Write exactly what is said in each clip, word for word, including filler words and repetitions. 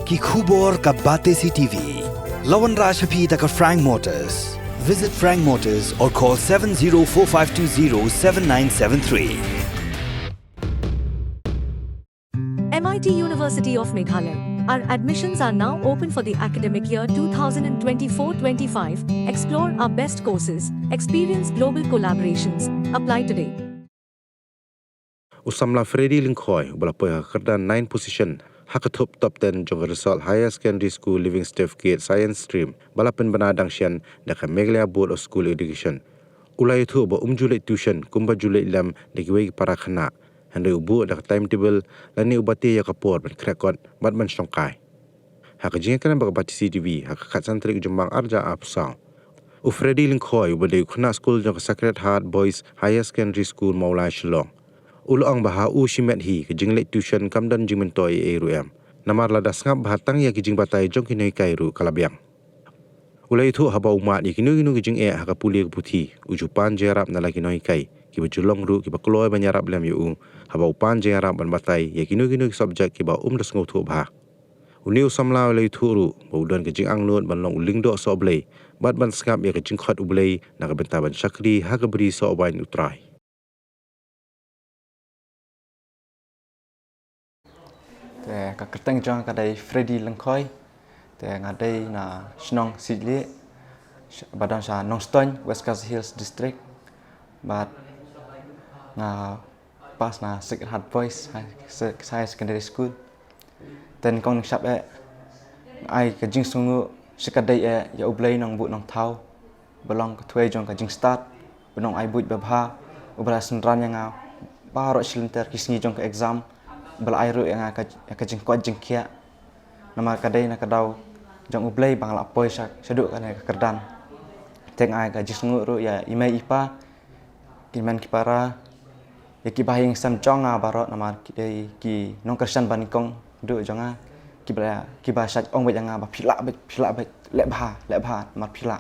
Ki khubor ka Batesi T V. La wanrah sha phi da ka Frank Motors. Visit Frank Motors or call seven zero four five two zero seven nine seven three. M I T University of Meghalaya. Our admissions are now open for the academic year two thousand twenty-four twenty-five. Explore our best courses, experience global collaborations. Apply today. U samla Freddy Lyngkhoi uba la poi ha ka kyrdan nine position ha ka thup top ten jong ka result Higher Secondary School Leaving Certificate Science Stream ba la pynbna dang shen da ka Meghalaya Board of School Education. U la ïathuh ba um ju leit tuition kumba ju leit lem da kiwei ki para khynnah. Hynrei u buh da ka timetable lane uba te ïa ka por ban khreh kot bad ban shongkai. Ha ka jingïakren bad ka Batesi T V ha ka khatsan tarik u Jymmang arhajar arphew saw, u Freddy Lyngkhoi uba dei u khynnah skul jong ka Sacred Heart Boys Higher Secondary School Mawlai Shillong, u la ong ba ha u shimet hi ka jingleit tuition kam don jingmyntoi ei ei ruh em. Namar lada sngap bha tang ïa ki jingbatai jong ki nonghikai ruh ka la biang. U la ïathuh haba u mad ïa kino kino ki jingeh ha ka pule ka puthi, u ju pan jingïarap na la ki nonghikai kiba ju long ruh kiba kloi ban ïarap lem ïa u haba u pan jingïarap ban batai ïa kino kino ki subject kiba um da sngewthuh bha. Une u samla u la ïathuh ruh ba u don ka jingangnud ban long u lyngdoh sohblei bad ban sngap ïa ka jingkhot U Blei na ka bynta ban shakri ha ka bri sohwaiñ U Trai. Te ka kyrteng jong nga ka dei Freddy Lyngkhoi. Te nga dei na shnong Sitlieh, ba don sha Nongstoiñ, West Khasi Hills District. Bad nga pass na Sacred Heart Boys High, Higher Secondary School. Te nyngkong nyngshap eh nga ai ka jingsngewnguh shikatdei eh ïa U Blei Nongbuh Nongthaw ba long ka thwei jong ka jingstad, ba nong ai buit ba bha, uba la synran ïa nga baroh shi lynter ki sngi jong ka exam, ba la ai ruh ïa nga ka, ïa ka jingkoit jingkhiah. Namar ka dei na ka daw jong U Blei ba nga la poi sha, shaduh kane ka kyrdan. Te nga ai ka jingsngewnguh ruh ïa i mei i pa, ki mei ki para, ïa ki bahaïing sem jong nga baroh namar ki dei ki nongkyrshan ba nyngkong duh jong nga, kiba, kiba shait ong beit ïa nga ba phi lah beit, phi lah beit, leh bha, leh bha namar phi lah.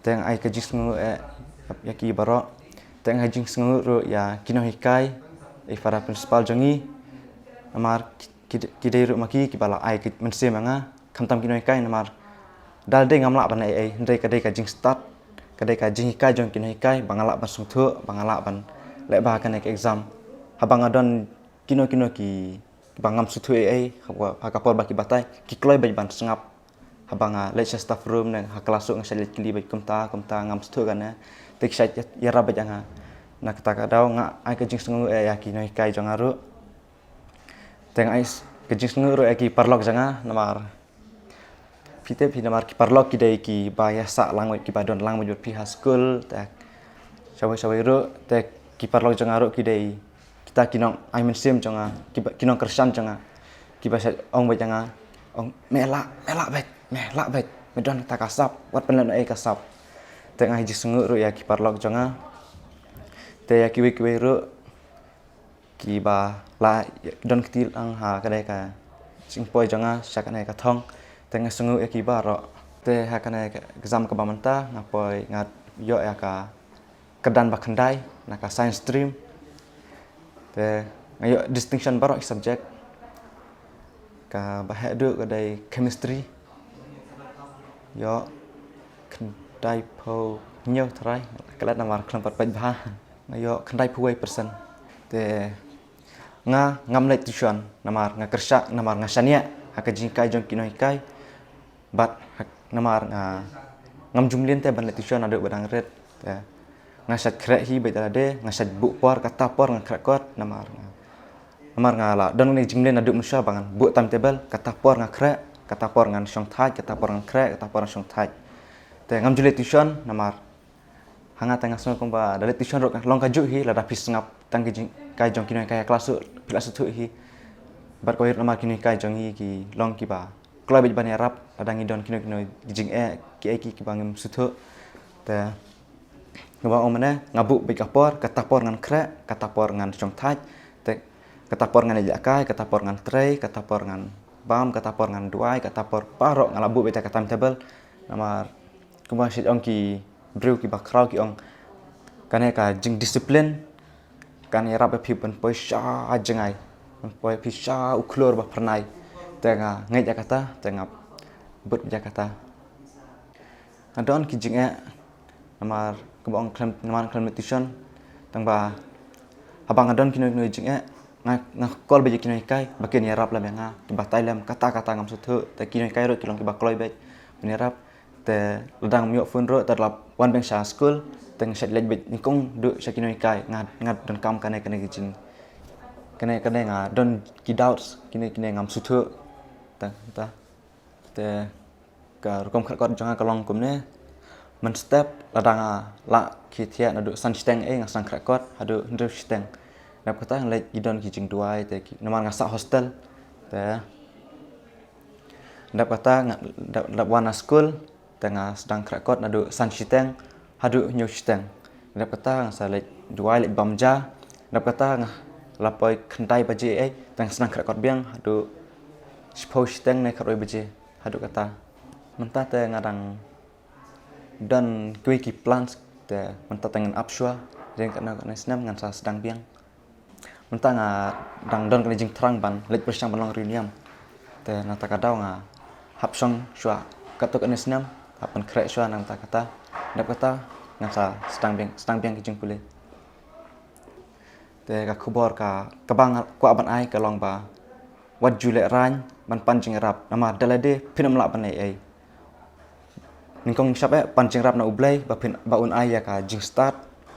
Te nga ai ka jingsngewnguh eh ïa ki baroh. Te nga ai jingsngewnguh ruh ïa ki nonghikai, i para principal jong ngi. Namar ki, ki, ki dei ruh ma ki kiba la ai ka mynsiem ïa nga. Khamtam ki nonghikai namar da lade ngam lah ban ai ei, hynrei ka dei ka jingstad, ka dei ka jinghikai jong ki nonghikai ba nga lah ban sngewthuh, ba nga lah ban leh bha kane ka exam. Haba nga don kino kino kiba ngam sngewthuh ei ei, haba, ha ka por ba ki batai, ki kloi beit ban sngap. Haba nga leit sha staff room ne ha klas ruh nga shait leit kylli beit kumta kumta ngam sngewthuh kane. Te ki shait ïarap beit ïa nga. Na kata ka daw nga ai ka jingsngewnguh eh ïa ki nonghikai jong nga ruh. Te nga ai ka jingsngewnguh ruh ïa ki paralok jong nga namar phi tip hi namar ki paralok ki dei kiba ïasah lang bad kiba don lang bad phi ha skul, te shawei shawei ruh te ki paralok jong nga ruh ki dei kita ki nong ai mynsiem jong nga, kiba, ki nongkyrshan jong nga, kiba shait ong beit ïa nga, ong me lah, me lah beit, me lah beit, me don kata ka sap, wat pynlong ei ka sap. Te nga ai jingsngewnguh ruh ïa ki paralok jong nga. Te ïa kiwei kiwei ruh kiba la don kti lang ha kane ka jingpoi jong nga sha kane ka thong. Te nga sngewnguh ïa ki baroh. Te ha kane ka exam kaba mynta nga poi nga ïoh ïa ka kyrdan ba khyndai na ka science stream. Te nga ïoh distinction baroh ki subject. Kaba heh duh ka dei chemistry. Ïoh khyndaiphew hynñiew tharai, klet namar khlem pat peit bha. Nga ïoh khyndaiphew wei percent. Te nga ngam leit tuition namar nga kyrshan, namar nga shaniah ha ka jinghikai jong ki nonghikai. Bad namar nga ngam ju mlien te ban leit tuition naduh ba dang rit. Te nga shait khreh hi beit da lade, nga shait buh por, kata por ngan khreh kot namar nga, namar nga la don kane ka jingmlien naduh mynshuwa ba ngan buh timetable, kata por nga khreh, kata por ngan shongthait, kata por ngan khreh, kata por ngan shongthait. Te ngam ju leit tuition namar ha nga te nga sngew kumba da leit tuition ruh ka long kajuh hi, lada phi sngap tang ki jinghikai jong ki nonghikai ha klas ruh phi lah sngewthuh hi. Bad kawei ruh namar ki nonghikai jong ngi ki long kiba kloi beit ban ïarap lada ngi don kino kino ki jingeh kiei kiei kiba ngim sngewthuh. Te kumba ong mynne, nga buh beit ka por, kata por ngan khreh, kata por ngan shongthait. Te kata por ngan ïalehkai, kata por ngan trei, kata por ngan bam, kata por ngan duwai, kata por baroh nga la buh beit ïa ka timetable. Namar kumba shait ong ki briew kiba khraw ki ong, kane ka jingdiscipline kan ïarap ïa phi ban poi sha jngai, ban poi phi sha u khlur ba phyrnai. Te nga ngeit ïa kata, te nga bud ïa kata. Nga don ki jingeh, namar kumba ong khlem, namar khlem leit tuition. Tang ba haba nga don kino kino jingeh, nga, nga call beit ïa ki nonghikai ba kin ïarap lem ïa nga, ki batai lem kata kata ngam sngewthuh. Te ki nonghikai ruh ki long kiba kloi beit ban ïarap. Te lada ngam ïoh phone ruh, te lada wan biang sha skul, te nga shait leit beit nyngkong duh sha ki nonghikai, nga, nga donkam kane kane ki jing, kane kane nga don ki doubts, kine kine ngam sngewthuh. Te, te ka rukom khreh kot jong nga ka long kumne. Mynstep lada nga lah ki thiah naduh san shiteng, eh, nga sdang khreh kot haduh hynriew shiteng. Dap kata nga leit, ki don ki jingduwai, te ki, namar nga sah hostel. Te dap kata nga, dap, dap wan na skul, te nga sdang khreh kot naduh san shiteng haduh hynñiew shiteng. Dap kata nga sa leit duwai, leit bam ja. Dap kata nga la poi khyndai baje, eh, te nga sdang khreh kot biang haduh shiphew shiteng ne khatwei baje. Haduh kata mynta te nga dang don kiwei ki plans, te mynta te ngan ap shuwa, ring katno katno snem ngan sa sdang biang. Mynta nga dang don kane jingthrang ban leit pyrshang ban long riewniam. Te nangta ka daw nga hap shong shuwa katto katne snem, hap pynkhreh shuwa nangta kata. Dap kata ngan sa sdang biang, sdang biang ki jingpule. Te ka khubor ka, kaba nga kwah ban ai ka long ba wat ju lehraiñ ban pan jingïarap, namar da lade phin ym lah ban leh ei. Nyngkong shap eh, pan jingïarap na U Blei ba phin, ba un ai ïa ka jingstad,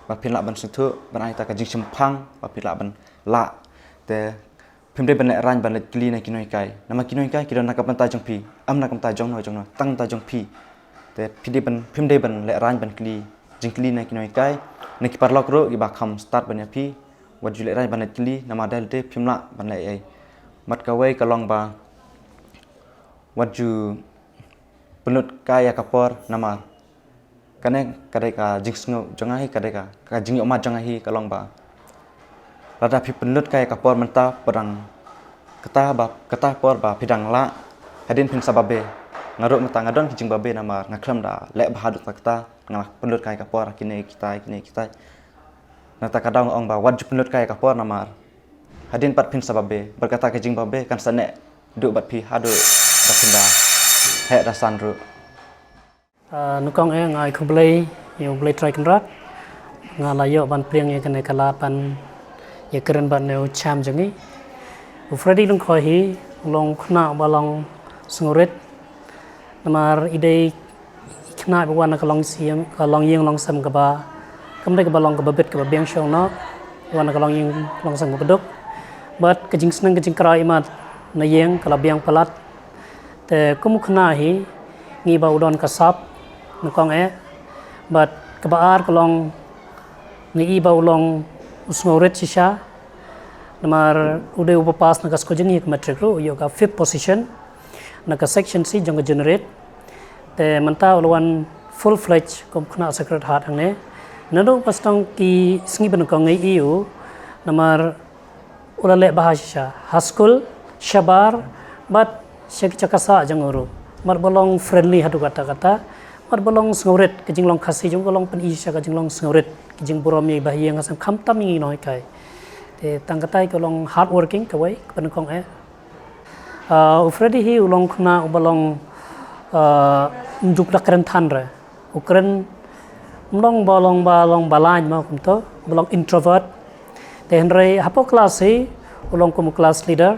ba phin lah ban sngewthuh, ban ai ta ka jingshemphang, ba phin lah ban lah. Te phim dei ban lehraiñ ban leit kylli na ki nonghikai, namar ki nonghikai ki don na ka bynta jong phi, ym na ka bynta jong no jong no, tang bynta jong phi. Te phi dei ban, phim dei ban lehraiñ ban kylli, jingkylli na ki nonghikai, na ki paralok ruh kiba kham stad ban ïa phi. Wat ju lehraiñ ban leit kylli, namar da lade phim lah ban leh ei. Bad kawei ka long ba wat ju pynlut kai ïa ka por, namar kane ka dei ka jingsngew jong nga hi, ka dei ka, ka jingïohmad jong nga hi ka long ba lada phi pynlut kai ïa ka por mynta, pyrshang kata ba, kata por ba phi dang lah, hadien phin sa babe. Nga ruh mynta nga don ki jingbabe, namar nga khlem da leh bha haduh kata, nga la pynlut kai ïa ka por, kine kitai, kine kitai. Nangta ka daw nga ong ba wat ju pynlut kai ïa ka por, namar hadien pat phin sa babe, bad kata ka jingbabe kan sa neh duh bad phi haduh ba phin da heh da san ruh. Ah, nyngkong eh nga ai khublei ïa U Blei Trai Kynrad, nga la ïoh ban pdiang ïa kane ka lad ban ïakren bad une u cham jong ngi. U Freddy Lyngkhoi hi u long khynnah ba long sngewrit. Namar i dei khynnah ba wan na ka longïing, ka longïing longsem kaba, kam dei kaba long kaba bit kaba biang shong noh, wan na ka longïing longsem kaba duk. Bad ka jingsneng ka jingkraw imat na ïing ka la biang palat. Te kum u khynnah hi ngi ba u don ka sap, nyngkong eh. Bad kaba ar ka long ngi i ba u long u sngewrit shisha. Namar u dei uba pass na ka skul jong ngi ha ka matric ruh, u ïoh ka fifth position na ka section C jong ka junior eight. Te mynta u la wan full fledged kum khynnah Sacred Heart hangne. Naduh ba sdang ki sngi ba nyngkong ngi i u, namar u la leh bha shisha ha skul, shabar, bad sha ki jaka sah jong u ruh. Bad ba long friendly haduh katta katta, bad ba long sngewrit, ka jinglong Khasi jong u ka long pyni sha ka jinglong sngewrit, ka jingburom ïa i ba ha ïing ha sem, khamtam ïa ngi nonghikai. Te tang katai ka long hard working kawei kaba nyngkong eh. Ah, u Freddy hi u long khynnah uba long, ah, ym duk da kren than re. U kren, ym long ba long, ba long ba lain mo kumto, ba long introvert. Te hynrei hapoh klas hi u long kum u class leader,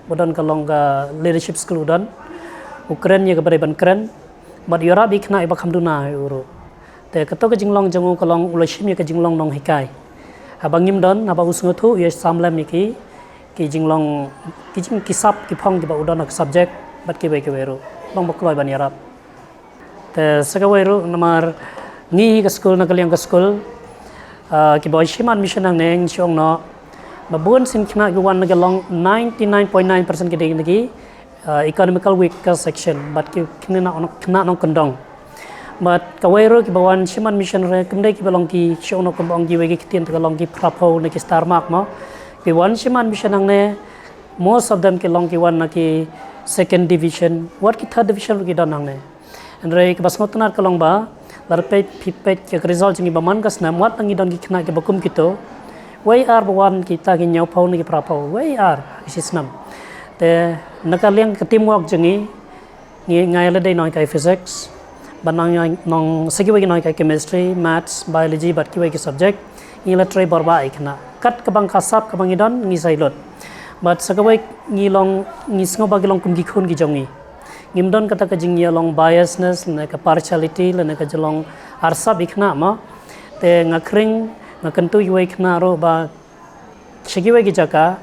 ba don ka long ka leadership skill u don. U kren ïa kaba dei ban kren, bad u ïarap ïa ki khynnah ba kham duna hi u ruh. Te kato ka jinglong jong u ka long u la shim ïa ka jinglong nonghikai. Haba ngim don, haba u sngewthuh, u ïa sam lem ïa ki, ki jinglong, ki jing, ki sap, ki phong kiba u don ha ka subject, bad kiwei kiwei ruh. Long ba kloi ban ïarap. Te sa kawei ruh namar ngi ka skul, na ka liang ka skul, ah, kiba wan shim admission hangne ngi shu ong noh ba bun sien khynnah ki wan na ka long ninety nine point nine percent ki dei na ki, ah, economical weaker section, bad ki khynnah nong, khynnah nongkyndong. Bad kawei ruh kiba wan shim admission re kam dei kiba long ki, shu ong noh kumba ong kiwei ki ktien te ka long ki phraphew ne ki star mark mo. Ki wan shim admission hangne, most of them ki long ki wan na ki second division, wat ki third division ruh ki don hangne. Hynrei kaba sngewtynnat ka long ba lada peit, phi peit ïa ka result jong ngi ba man ka snem, wat la ngi don ki khynnah kiba kum kito, wei ar ba wan kita ki hynñiewphew ne ki phraphew, wei ar ha ki shi snem. Te Na ka liang ka teamwork jong ngi, ngi nga ïa lade nonghikai physics, bad nong nong sa kiwei ki nonghikai chemistry, maths, biology bad kiwei ki subject. Ngi la trei bor ba i khynnah kat ka bang ka sap ka bang i don ngi sa lut. Bad sa kawei ngi long ngi sngew ba ki long kum ki khun ki jong ngi. Ngim don kata ka jingïalong biasness lane ka partiality lane ka jinglong arsap i khynnah mo. Te nga khring nga kyntu iwei khynnah ruh ba sha kiwei ki jaka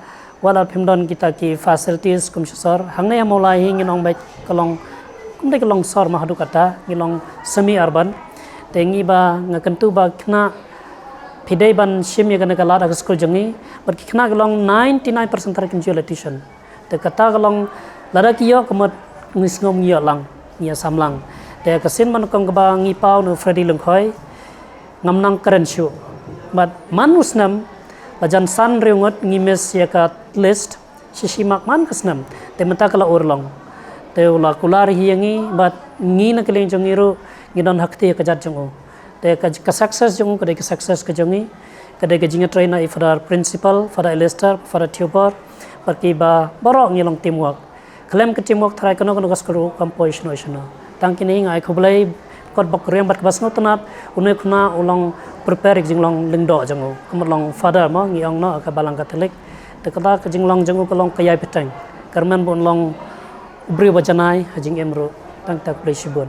wat la phim don kita ki facilities kum sha sor, hangne ha Mawlai hi ngin ong ba ka long kum dei ka long sor ma haduh kata ngi long semi urban. Te ngi ba nga kyntu ba khynnah phi dei ban shim ïa kane ka lad ha ka skul jong ngi. Bad ki khynnah ki long ninety nine percent tara kim ju ïoh la tuition. Te kata ka long lada ki ïoh ka mut ngi sngew ngi ïoh lang ngi ïa sam lang. Te ka sien ban kong kaba ngi paw na u Freddy Lyngkhoi ngam nang kren shuh. Bad man u snem la jan san riew ngut ngi miss ïa ka list. Shishi mak man ka snem te mynta ka la urlong. Te u la kular hi ïa ngi bad ngi na ka liang jong ngi ruh ngi don ha kti ka jait jong u. Te ka, ka success jong u ka dei ka success ka jong ngi. Ka dei ka jingïatreilang i Father Principal, Father Alistair, Father Theobor bad kiba baroh ngi long teamwork. Khlem ka teamwork tharai kano kano ka skul ruh kam poi shano shano. Tang kine nga ai khublei kot bok riam bad kaba sngewtynnat une u khynnah u long prepare ïa ka jinglong lyngdoh jong u. Ka mut long father mo ngi ong noh ka Balang Katholik. Te kata ka jinglong jong u ka long ka ïai bteng. Kyrmen ba un long u briew ba janai ha jingim ruh. Tang kata khublei shibun.